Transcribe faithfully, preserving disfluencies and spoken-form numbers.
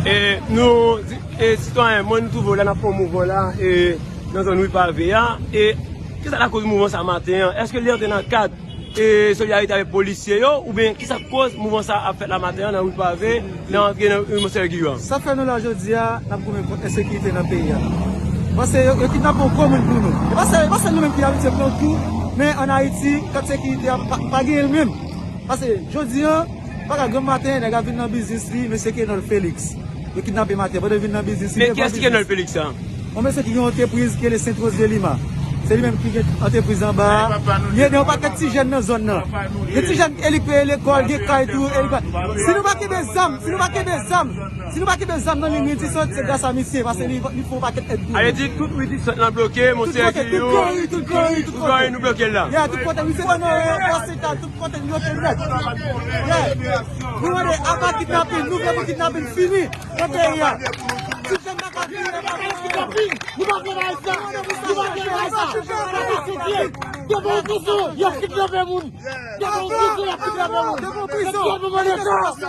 E nou, e sitwayen, mwen nou twouve w la, n ap fè yon mouvman la, e nan zòn Ri Pave a, e kisa lakoz mouvman sa maten an? Èske li antre nan kad e solidarite avèk polisye yo, oubyen kisa k koz mouvman sa ap fèt la maten an nan Ri Pave, nan antre nan Ri Monseyè Giran? Sa fè nou la jodi a, n ap goumen kont ensekirite nan peyi a. Paske yo, yo kidnape yon gwo moun pou nou. E pa sèl, e pa sèl nou menm ki abitye pran kou, men ann Ayiti, kat sekirite a pa, pa genyen l menm. Paske jodi a, pa ka granm maten, nèg ap vin nan biznis li, mesye Kenol Felix. Yo kidnape maten, pandan l vin nan biznis li. Men kiyès ki Kenol Felix sa? Yon mesye ki gen yon antrepriz ki rele Sainte Rose de Lima. Se li menm ki gen antrepriz anba a. Li ede yon pakèt ti jèn nan zòn nan. Gen ti jèn e li peye lekòl, gen kay tou, e li pa. Si nou pa kenbe zam, si nou pa kenbe zam, si nou pa kenbe zam nan liy Ridisot, se gras a misye, paske li, li fè yon pakèt èd pou nou. Ale di tout Ridisot lan bloke, Monseyè Giran, tout Gran Ri, tout Gran Ri, tout kote. Tout Gran Ri nou bloke l la. Yeah, tout kote, misye nan Nò, Pòs Sentral, tout kote, li bloke l nèt. Yeah. Nou mande aba kidnapin, nou vle pou kidnapin fini nan peyi a. Ti jèn nan ka vini, e pa vini. Nou pa vle bay sa. Nou pa vle bay sa. Depi yon kote, y ap kidnape moun. Depi yon kote, y ap kidnape moun. Depi yon prizon. Depi yon prizon.